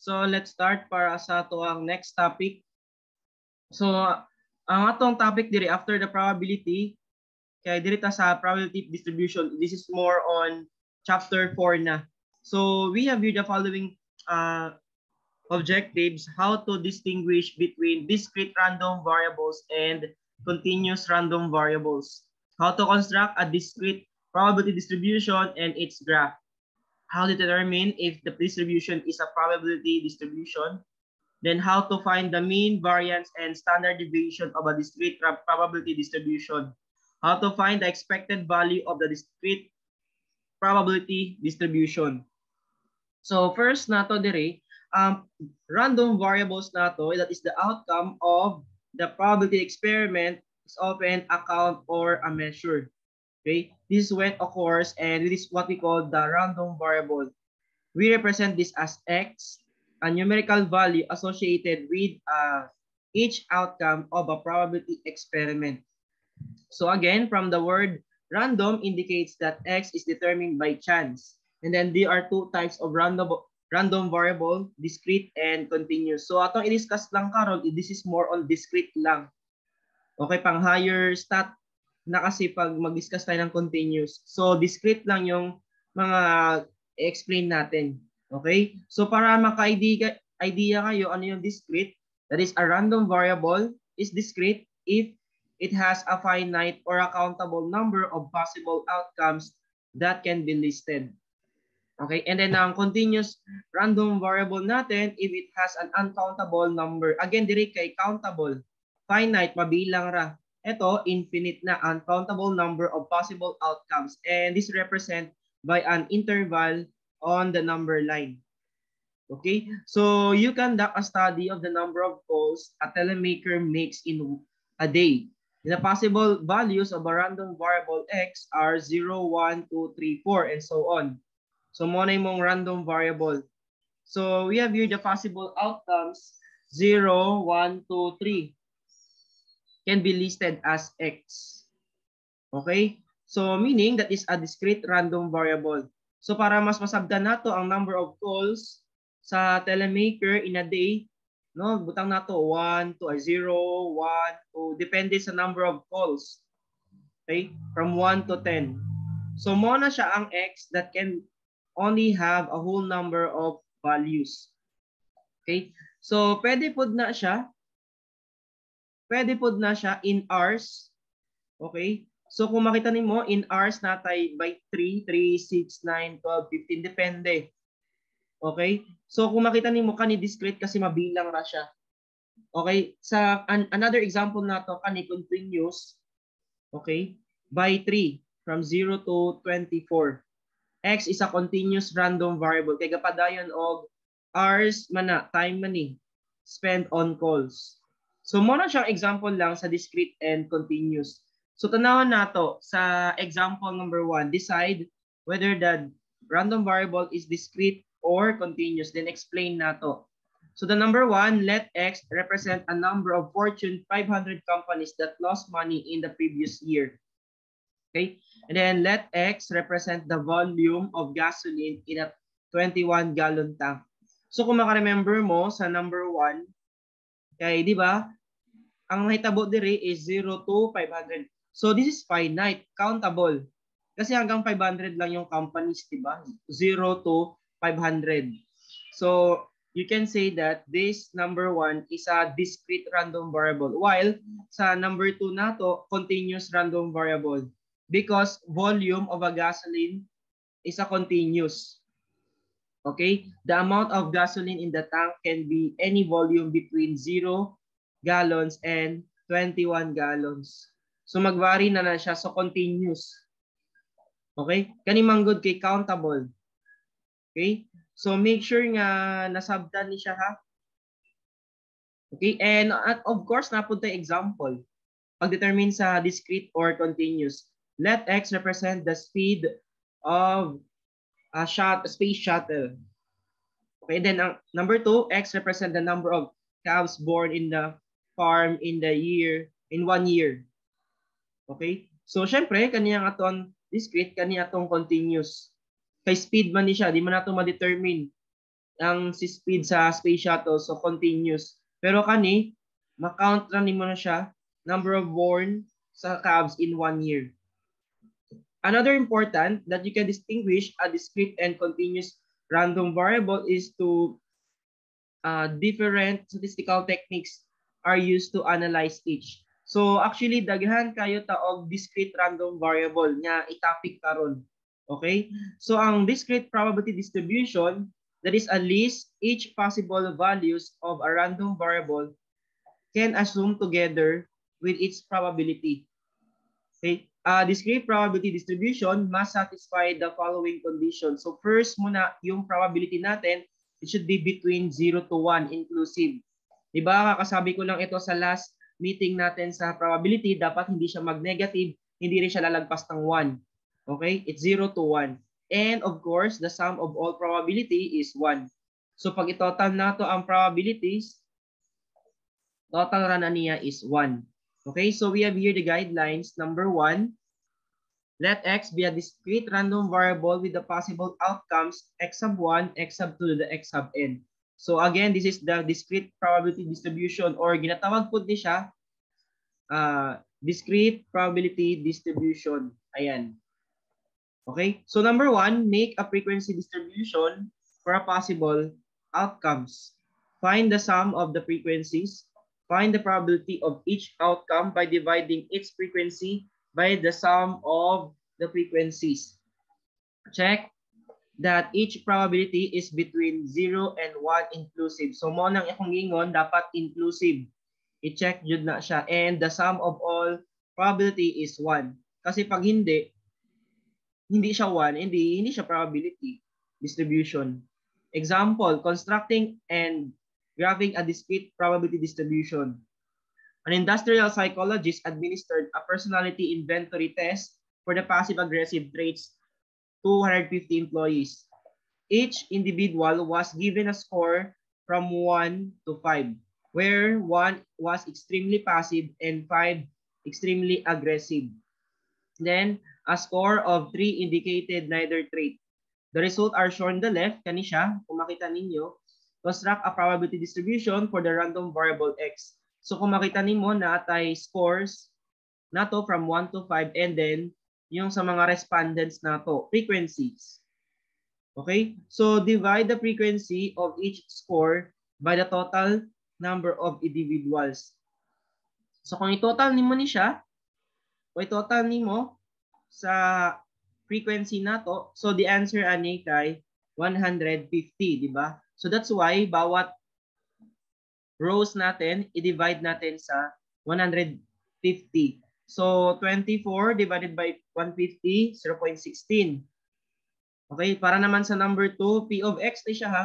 So let's start para sa atoang next topic. So ang atong topic diri after the probability kay diri ta sa probability distribution. This is more on chapter 4 na. So we have here the following objectives: how to distinguish between discrete random variables and continuous random variables, how to construct a discrete probability distribution and its graph, how to determine if the distribution is a probability distribution, then how to find the mean, variance, and standard deviation of a discrete probability distribution, how to find the expected value of the discrete probability distribution. So first nato dire, random variables nato, that is the outcome of the probability experiment, is often a count or a measure. Okay, this is when occurs and this is what we call the random variable. We represent this as X, a numerical value associated with each outcome of a probability experiment. So again, from the word "random" indicates that X is determined by chance. And then there are two types of random variable, discrete and continuous. So atong i-discuss lang karon, this is more on discrete lang. Okay, pang higher stat na kasi pag mag-discuss tayo ng continuous. So discrete lang yung mga explain natin. Okay? So para maka-idea idea kayo ano yung discrete, that is, a random variable is discrete if it has a finite or a countable number of possible outcomes that can be listed. Okay, and then ang continuous random variable natin, if it has an uncountable number. Again, diri kay countable, finite, mabilang ra. Ito, infinite na, uncountable number of possible outcomes. And this represent by an interval on the number line. Okay, so you conduct a study of the number of calls a telemaker makes in a day. The possible values of a random variable x are 0, 1, 2, 3, 4, and so on. So mao na imong random variable. So we have here the possible outcomes 0, 1, 2, 3 can be listed as x. Okay? So meaning that is a discrete random variable. So para mas masabtan nato ang number of calls sa telemaker in a day, no, butang nato 1 to 0, 1, 2, depende sa number of calls. Okay? From 1 to 10. So mao na siya ang x that can only have a whole number of values. Okay? So pwede pod na siya. Pwede pod na siya in hours. Okay? So kung makita nimo in hours natay by 3, 3, 6, 9, 12, 15, depende. Okay? So kung makita nimo kani discrete kasi mabilang ra siya. Okay? Sa another example nato kani continuous, okay? By 3 from 0 to 24. X is a continuous random variable kay gapadayon og hours man na, time man ni spent on calls. So mao na siyang example lang sa discrete and continuous. So tanawon nato sa example number 1, decide whether the random variable is discrete or continuous, then explain nato. So the number 1, let X represent a number of Fortune 500 companies that lost money in the previous year. Okay? And then let X represent the volume of gasoline in a 21-gallon tank. So kung maka-remember mo sa number 1, kay di ba, ang nahitabo diri is 0 to 500. So this is finite, countable. Kasi hanggang 500 lang yung companies, di ba? 0 to 500. So you can say that this number 1 is a discrete random variable. While sa number 2 nato, continuous random variable. Because volume of a gasoline is a continuous. Okay? The amount of gasoline in the tank can be any volume between 0 gallons and 21 gallons. So mag-vary na na siya. So continuous. Okay? Kani manggod kay countable. Okay? So make sure nga nasabtan ni siya ha. Okay? And of course, naa pud tay example. Pag-determine sa discrete or continuous. Let X represent the speed of a space shuttle. Okay, then number 2, X represent the number of calves born in the farm in one year. Okay? So, syempre, kaniyang aton discrete, kaniya atong continuous. Kay speed man ni siya, di man nato ma-determine. Ang si speed sa space shuttle, so continuous. Pero kani, ma-count ra nimo na siya number of born sa calves in one year. Another important that you can distinguish a discrete and continuous random variable is to different statistical techniques are used to analyze each. So actually, daghan kayo ta og discrete random variable nga i-topic karon. Okay? So ang discrete probability distribution, that is a list each possible values of a random variable can assume together with its probability. Okay? Discrete probability distribution must satisfy the following conditions. So first muna, yung probability natin, it should be between 0 to 1 inclusive. Diba? Kakasabi ko lang ito sa last meeting natin sa probability, dapat hindi siya mag-negative, hindi rin siya lalagpas ng 1. Okay? It's 0 to 1. And of course, the sum of all probability is 1. So pag itotal nato ang probabilities, total ra na niya is 1. Okay, so we have here the guidelines. Number 1, let x be a discrete random variable with the possible outcomes x sub 1, x sub 2 to the x sub n. So again, this is the discrete probability distribution or ginatawag po ni siya discrete probability distribution. Ayan. Okay, so number 1, make a frequency distribution for a possible outcomes. Find the sum of the frequencies. Find the probability of each outcome by dividing its frequency by the sum of the frequencies. Check that each probability is between 0 and 1 inclusive. So mo nang akong ingon, dapat inclusive. I-check jud na siya. And the sum of all probability is 1. Kasi pag hindi, hindi siya 1, hindi siya probability distribution. Example, constructing and graphing a discrete probability distribution. An industrial psychologist administered a personality inventory test for the passive-aggressive traits 250 employees. Each individual was given a score from 1 to 5, where 1 was extremely passive and 5 extremely aggressive. Then, a score of 3 indicated neither trait. The result are shown on the left, kani siya, kung makita ninyo, construct a probability distribution for the random variable x. So kung makita nimo na atay scores nato from 1 to 5 and then yung sa mga respondents nato, frequencies. Okay? So divide the frequency of each score by the total number of individuals. So kung i-total nimo ni siya, kung i-total nimo sa frequency nato, so the answer ani kay 150, di ba? So that's why bawat rows natin, i-divide natin sa 150. So 24 divided by 150, 0.16. Okay, para naman sa number 2, P of X ni siya ha.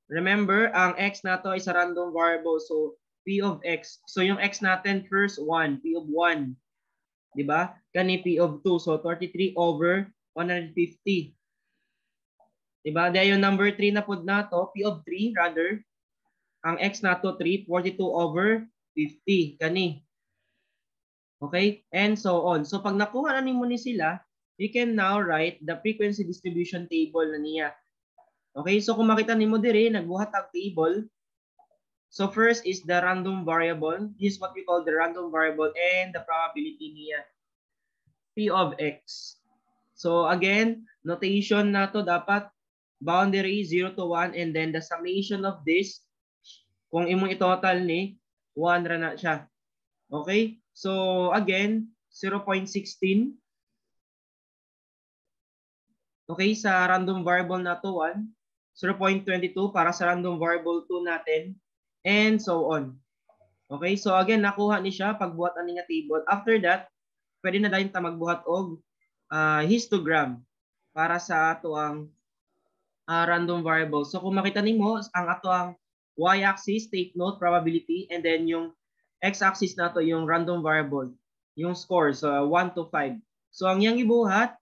Remember, ang X nato is a random variable. So P of X. So yung X natin first 1, P of 1. Di ba? Kani P of 2. So 33 over 150. Diba? Dahil yung number 3 na pud nato, P of 3 rather, ang X nato 3, 42 over 50. Kani. Okay? And so on. So pag nakuha na nimo ni sila, you can now write the frequency distribution table na niya. Okay? So kung makita nimo diri, nagbuhat ang table. So first is the random variable. This is what we call the random variable and the probability niya. P of X. So again, notation nato dapat boundary 0 to 1 and then the summation of this, kung imong i-total ni, 1 ra na siya. Okay? So again, 0.16. Okay, sa random variable nato 1, 0.22 para sa random variable 2 natin, and so on. Okay, so again, nakuha ni siya pagbuhat ani nga table. After that, pwede na dayon ta magbuhat og histogram para sa ato ang random variable. So kung makita nimo ang ato ang y-axis, take note, probability, and then yung x-axis nato yung random variable, yung score, so 1 to 5. So ang iyang ibuhat,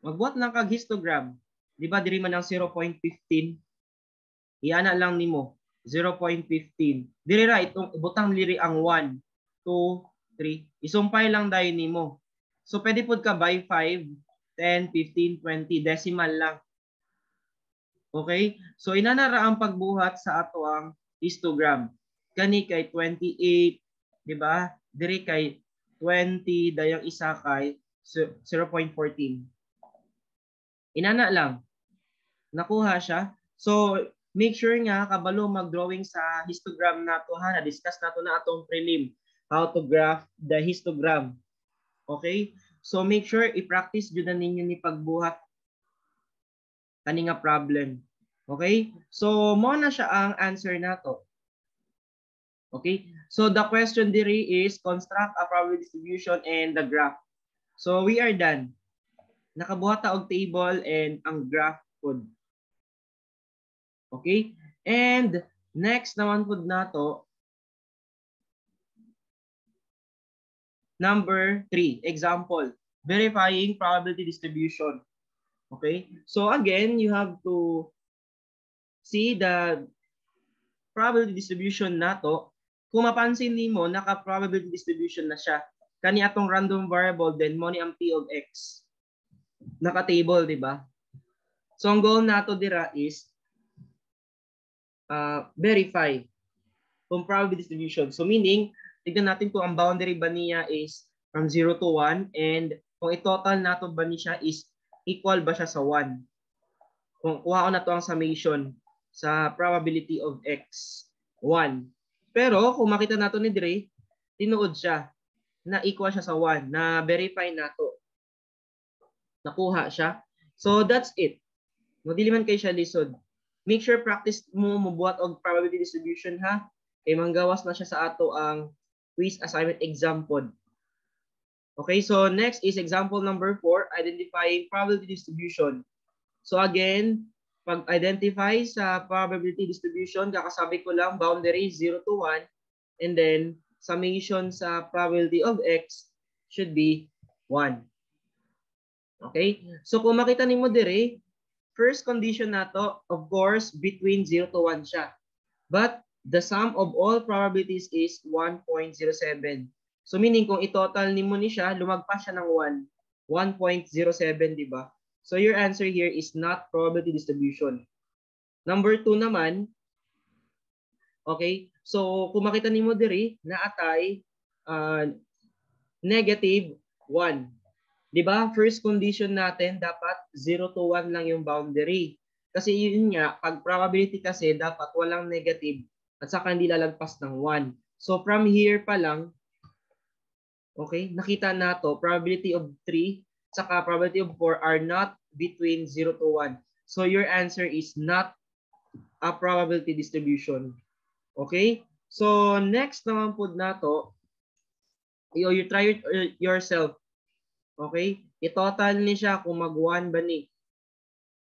magbuhat lang kag histogram. Di ba diri man ang 0.15? Iana lang nimo 0.15. Diri ra itong ibutang diri ang 1, 2, 3. Isumpay lang dayon nimo. So pwede pud ka by 5, 10, 15, 20 decimal lang. Okay? So inana ra ang pagbuhat sa ato ang histogram. Kani kay 28, di ba? Diri kay 20, dayang isa kay 0.14. Inana lang. Nakuha siya. So make sure nga kabalo mag-drawing sa histogram nato ha. Na-discuss nato na atong prelim how to graph the histogram. Okay? So make sure i-practice jud na ninyo ni pagbuhat kani nga problem. Okay? So mo na siya ang answer nato. Okay? So the question diri is construct a probability distribution and the graph. So we are done. Nakabuhat ta og table and ang graph pod. Okay? And next naman pod nato, number 3, example, verifying probability distribution. Okay? So again, you have to see the probability distribution nato. Kung mapansin nimo, naka-probability distribution na siya. Kani atong random variable, then mo ni ang P of X. Naka-table, di ba? So ang goal nato dira is verify kung probability distribution. So meaning, tignan natin kung ang boundary ba niya is from 0 to 1 and kung i-total nato ba niya is equal ba siya sa 1. Kung kuha ko na to ang summation sa probability of x, 1. Pero kung makita nato ni Dre, tinuod siya na equal siya sa 1, na verify nato. Nakuha siya. So that's it. No, dili man kay siya lisod. Make sure practice mo mobuhat og probability distribution ha. Kay manggawas na siya sa ato ang quiz assignment exam pod. Okay, so next is example number 4, identifying probability distribution. So again, pag-identify sa probability distribution, kakasabi ko lang boundary 0 to 1 and then summation sa probability of x should be 1. Okay? So kung makita nimo dire, first condition nato, of course, between 0 to 1 siya. But the sum of all probabilities is 1.07. So meaning kung i-total nimo ni siya, lumagpas siya ng 1. 1.07, di ba? So your answer here is not probability distribution. Number 2 naman, okay, so kung makita nimo diri, naatay negative 1. Di ba? First condition natin, dapat 0 to 1 lang yung boundary. Kasi yun nga, pag probability kasi, dapat walang negative at saka hindi lalagpas ng 1. So from here pa lang, okay, nakita na to, probability of 3 saka probability of 4 are not between 0 to 1. So your answer is not a probability distribution. Okay? So next naman po nato, you try it yourself. Okay? I-total ni siya kung mag-1 ba ni.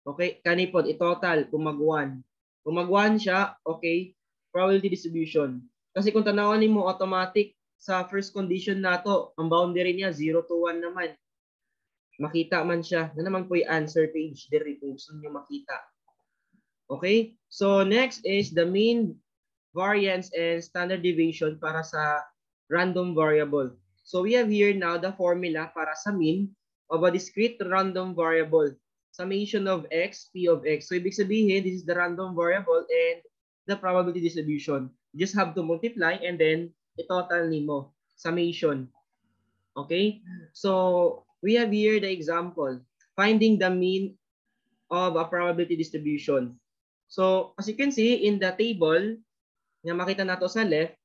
Okay? Kani pod, i-total kung mag-1. Kung mag-1 siya, okay, probability distribution. Kasi kung tanawan nimo automatic sa first condition nato, ang boundary niya 0 to 1 naman. Makita man siya. Na naman po yung answer page diri kung gusto niyo makita. Okay? So next is the mean, variance, and standard deviation para sa random variable. So we have here now the formula para sa mean of a discrete random variable. Summation of x, p of x. So ibig sabihin, this is the random variable and the probability distribution. You just have to multiply and then i-total nimo summation. Okay? So we have here the example, finding the mean of a probability distribution. So as you can see in the table, nga makita nato sa left,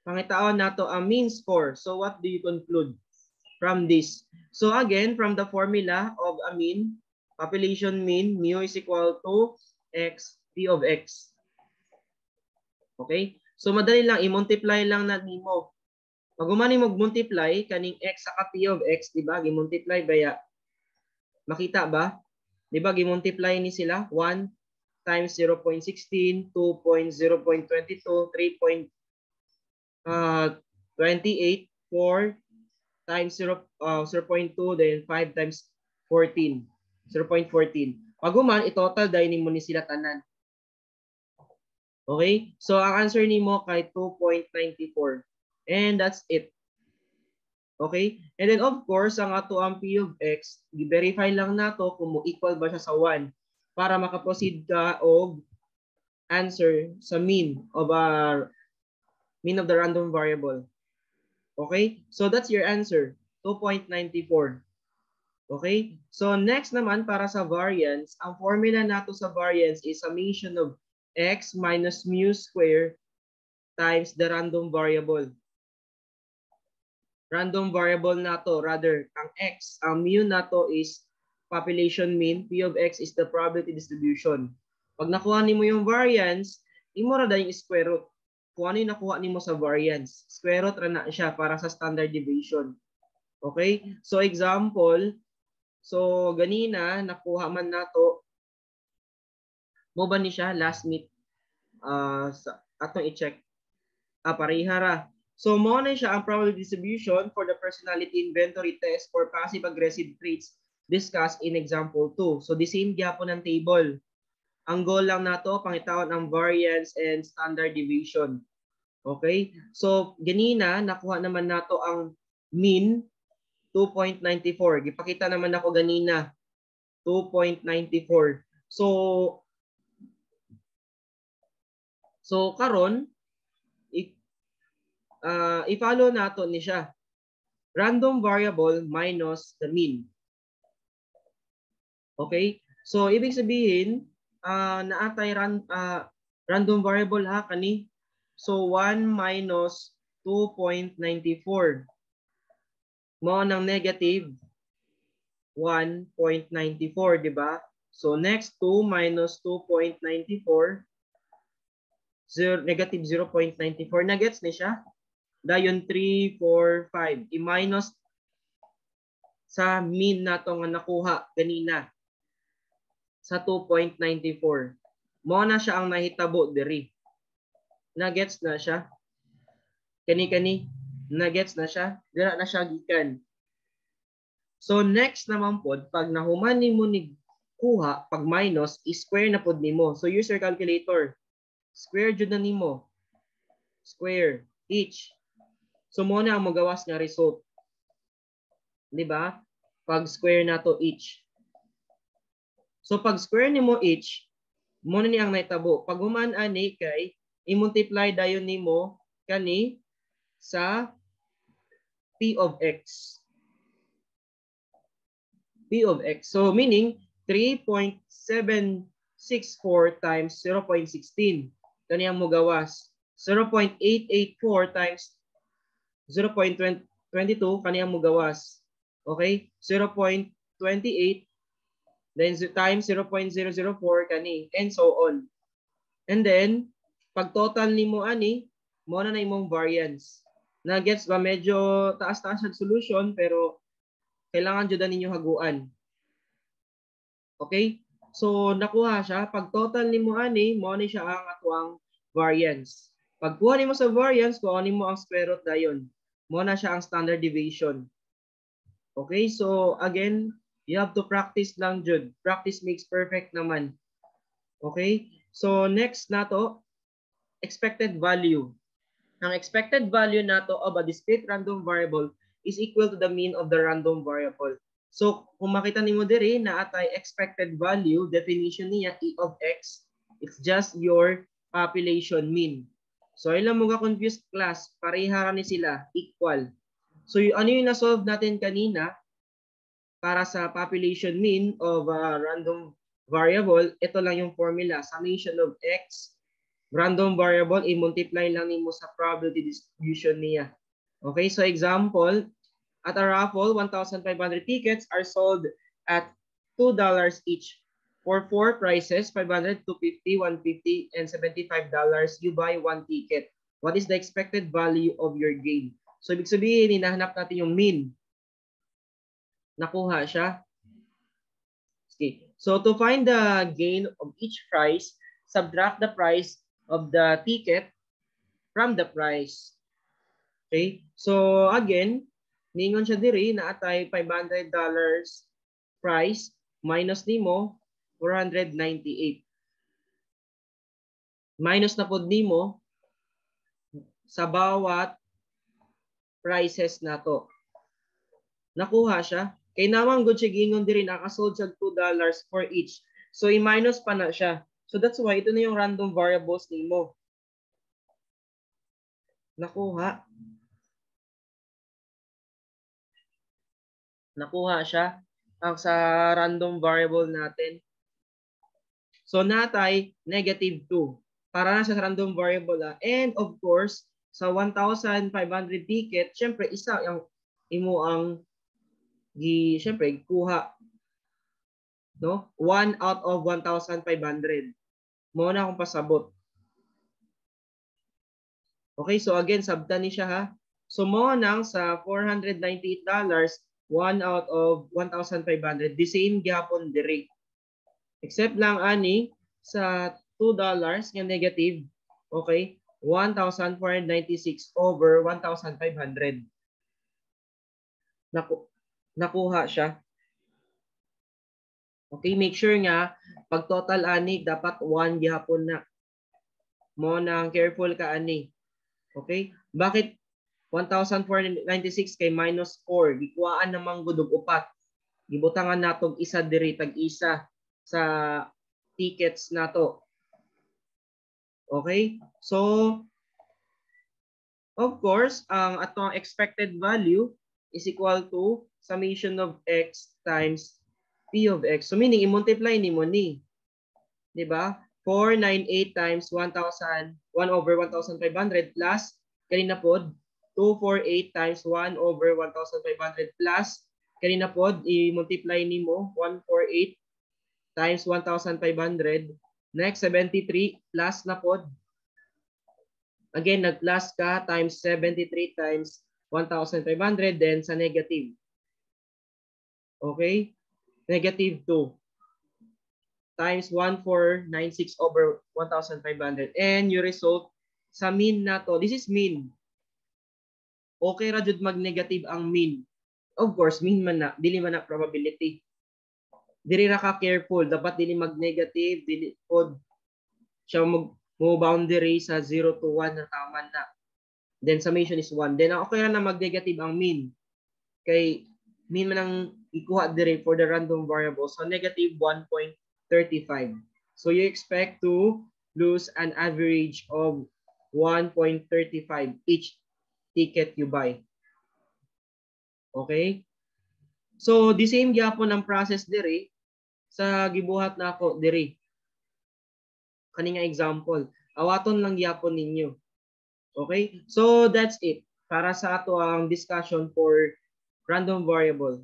pangitaon nato ang mean score. So what do you conclude from this? So again, from the formula of a mean, population mean, mu is equal to x, p of x. Okay? So madali lang, i-multiply lang na nimo. Pag humani mag-multiply, kaning x saka p of x, di ba? Gi-multiply ba ya? Makita ba? Di ba gi-multiply ni sila? 1 times 0.16, 2.0.22, 3.28, 4 times 0.2, then 5 times 14, 0.14. Pag human, i-total dahil nimo ni sila tanan. Okay? So, ang answer nimo kay 2.94. And that's it. Okay? And then, of course, ang ato ang p of x, i-verify lang nato kung mo equal ba siya sa 1. Para makaproceed ka og answer sa mean of the random variable. Okay? So that's your answer, 2.94. Okay? So next naman para sa variance, ang formula nato sa variance is summation of x minus mu square times the random variable. Random variable nato, rather, ang x, ang mu nato is population mean, p of x is the probability distribution. Pag nakuha nimo yung variance, imo ra yung square root. Kung ano yung nakuha nimo sa variance, square root ra na siya para sa standard deviation. Okay? So example, so ganina nakuha man nato mo ba ni siya last meet sa atong i-check. Ah, pareha ra. So mo na siya ang probability distribution for the personality inventory test for passive aggressive traits discussed in example 2. So the same gyapon ng table. Ang goal lang nato, pangitaon ang variance and standard deviation. Okay? So ganina nakuha naman nato ang mean, 2.94. Gipakita naman ako ganina, 2.94. So karon i-follow nato ni siya. Random variable minus the mean. Okay? So ibig sabihin, naatay random variable ha kani. So 1 minus 2.94. Mao nang negative 1.94, di ba? So next, 2 minus 2.94, 0, negative 0.94. Nagets ni siya? Dayon 3, 4, 5. I-minus sa mean nato nga nakuha ganina sa 2.94. Mao na siya ang nahitabo diri. Nagets na siya? Kani-kani. Nagets na siya? Dira na siya gikan. So next naman pod, pag nahuman nimo ni kuha, pag minus, i-square na pod nimo. So use your calculator. Square jud na nimo. Square each. So mo na ang magawas nga result. Di ba? Pag square na to each. So pag square nimo each, mo na ni ang nahitabo. Pag human ani kay i-multiply dayon nimo kani sa p of x. P of x. So meaning 3.764 times 0.16. Kani ang mogawas. 0.884 times 0.22 kani ang mogawas. Okay? 0.28 then times 0.004 kani and so on. And then pag total nimo ani, mo na imong variance. Na gets ba? Medyo taas-taas ang solution pero kailangan jud ninyo haguan. Okay? So nakuha siya, pag total nimo ani, mo ni siya ang atuang variance. Pagkuha nimo sa variance, kuha nimo ang square root dayon. Mo na siya ang standard deviation. Okay? So again, you have to practice lang jud. Practice makes perfect naman. Okay? So next nato, expected value. Ang expected value nato of a discrete random variable is equal to the mean of the random variable. So kung makita nimo diri na atay expected value, definition niya e of x, it's just your population mean. So ilang mo ka confused, class, pareha ra ni sila, equal. So ano yung na-solve natin kanina para sa population mean of a random variable, ito lang yung formula, summation of x, random variable, i-multiply lang nimo sa probability distribution niya. Okay, so example, at a raffle, 1,500 tickets are sold at $2 each. For four prices, 500, 250, 150, and $75, you buy one ticket. What is the expected value of your gain? So, ibig sabihin, hinahanap natin yung mean. Nakuha siya. Okay. So, to find the gain of each price, subtract the price of the ticket from the price. Okay? So, again, ningon siya diri na atay $500 price minus nimo 498. Minus na pod nimo sa bawat prices nato. Nakuha siya. Kay nawang good siya gingon diri nakasold siya $2 for each. So, i-minus pa na siya. So, that's why ito na yung random variables nimo. Nakuha. Nakuha siya ang sa random variable natin. So, natay negative 2. Para na sa random variable. Ah. And of course, sa 1,500 ticket, syempre, isa ang imo ang gi, syempre, kuha. No? 1 out of 1,500. Mao na akong pasabot. Okay, so again, sabta ni siya ha. So mao nang sa $498, 1 out of 1,500. The same gihapon diri. Except lang ani sa $2 nga negative, okay, 1,496 over 1,500. Nakuha siya. Okay, make sure nga pag total ani dapat 1 gihapon na. Mo nang careful ka ani. Okay? Bakit 1,496 kay minus 4? Gikuhaan namang gud og upat. Gibutangan natog isa diri tag isa sa tickets nato. Okay? So of course, ang atong expected value is equal to summation of x times p of x. So meaning i-multiply nimo ni. 'Di ba? 498 times 1,000, 1 over 1,500 plus kanina pod 248 times 1 over 1,500 plus kanina pod i-multiply nimo 148 times 1,500. Next, 73 plus na pod. Again, nag-plus ka times 73 times 1,500 then sa negative. Okay? Negative 2 times 1496 over 1,500. And your result sa mean na to, this is mean. Okay ra jud mag-negative ang mean. Of course, mean man na, dili man na probability. Diri ra ka careful, dapat dili mag-negative, dili pod siya mag mo boundary sa 0 to 1 na tama na. Then summation is 1. Then okay ra na mag-negative ang mean. Kay mean man ang ikuha diri for the random variable. So negative 1.35. So you expect to lose an average of 1.35 each ticket you buy. Okay? So the same gyapon ang process diri sa gibuhat nako diri. Kani nga example, awaton lang gyapon ninyo. Okay? So that's it para sa ato ang discussion for random variable.